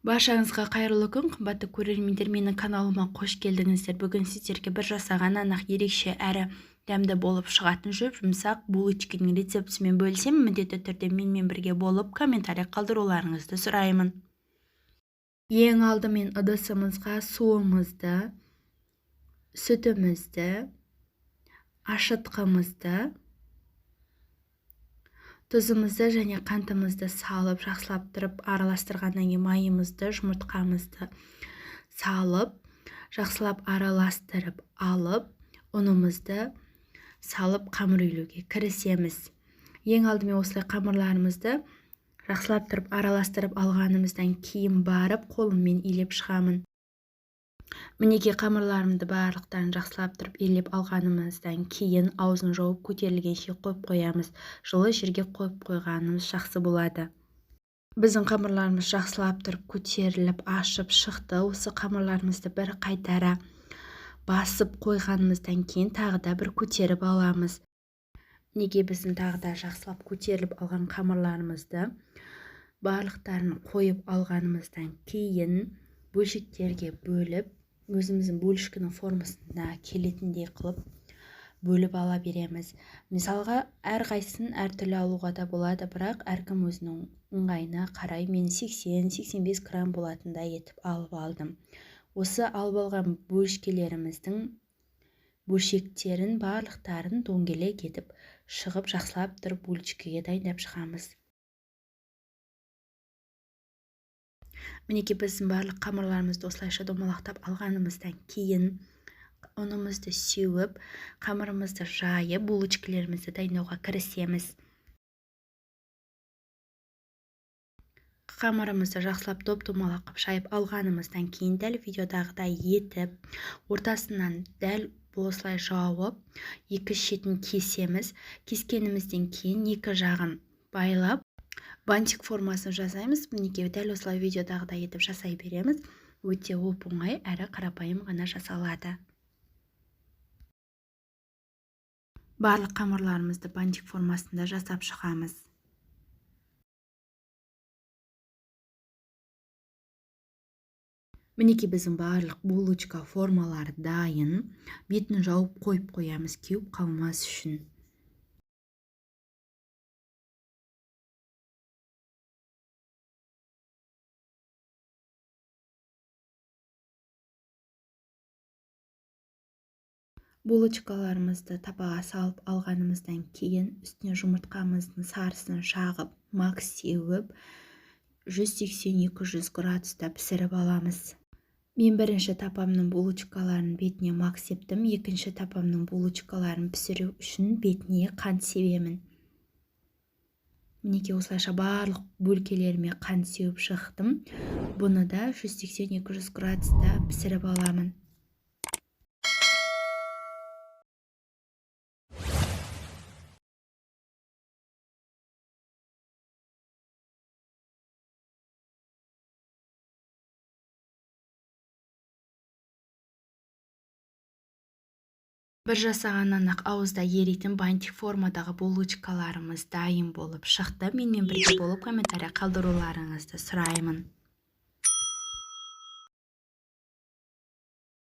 Баршаңызға қайырлы күн, қымбатты көрермендер, менің каналыма қош келдіңіздер. Бүгін сіздерге бір жасағаннан-ақ ерекше әрі дәмді болып шығатын жұп-жұмсақ булочкінің рецептісімен бөлісемін. Міндетті түрде менімен бірге болып комментарий қалдыруларыңызды сұраймын. Ең алдымен ыдысымызға суымызды, сүтімізді, ашытқымызды, тұзымызды және қантымызды салып, жақсылап тұрып араластырғаннан кейін майымызды, жұмыртқамызды салып, жақсылап араластырып алып, ұнымызды салып қамыр илеуге кірісеміз. Ең алдымен осылай қамырларымызды жақсылап тұрып араластырып алғанымыздан кейін барып қолыммен илеп шығамын. Мінекей қамырларымды барлықтарын жақсылап тұрып илеп алғанымыздан кейін аузын жауып көтерілгенше қойып қоямыз. Жылы жерге қойып қойғанымыз жақсы болады. Біздің қамырларымыз жақсылап тұрып көтеріліп ашып шықты. Осы қамырларымызды бір қайтара басып қойғанымыздан кейін тағы да бір көтеріп аламыз. Мінекей біздің тағы да жақсылап көтеріліп алған қамырларымызды барлықтарын қойып алғанымыздан кейін бөлшектерге бөліп, өзіміздің бөлшкінің формасына келетіндей қылып бөліп ала береміз. Мысалға, әрқайсысын әртүрлі алуға да болады, бірақ әркім өзінің ыңғайына қарай. Мен 80-85 грамм болатындай етіп алып алдым. Осы алып алған бөлшкелеріміздің бөлшектерін барлықтарын дөңгелек етіп шығып, жақсылап тұрып бөлшкеге дайындап шығамыз. Мінекей біздің барлық қамырларымызды осылайша домалақтап алғанымыздан кейін ұнымызды сеуіп, қамырымызды жайып, булочкаларымызды дайындауға кірісеміз. Қамырымызды жақсылап доп-домалақ қылып жайып алғанымыздан кейін дәл видеодағыдай етіп, ортасынан дәл осылай жауып, екі шетін кесеміз. Кескенімізден кейін екі жағын байлап, бантик формасын жасаймыз. Мінекей дәл осылай видеодағыдай етіп жасай береміз. Өте оп-оңай әрі қарапайым ғана жасалады. Барлық қамырларымызды бантик формасында жасап шығамыз. Мінекей біздің барлық булочка формалары дайын. Бетін жауып қойып қоямыз, кеуіп қалмас үшін. Булочкаларымызды табаға салып алғанымыздан кейін үстіне жұмыртқамыздың сарысын жағып, мак сеуіп, 180-200 градуста пісіріп аламыз. Мен бірінші тапамның булочкаларын бетіне мак септім, екінші тапамның булочкаларын пісіру үшін бетіне қант себемін. Мінекей осылайша барлық бөлкелеріме қант сеуіп шықтым. Бұны да 180-200 градуста пісіріп аламын. Бір жасағаннан-ақ ауызда еритін бантик формадағы булочкаларымыз дайын болып шықты. Менімен бірге болып комментарий қалдыруларыңызды сұраймын.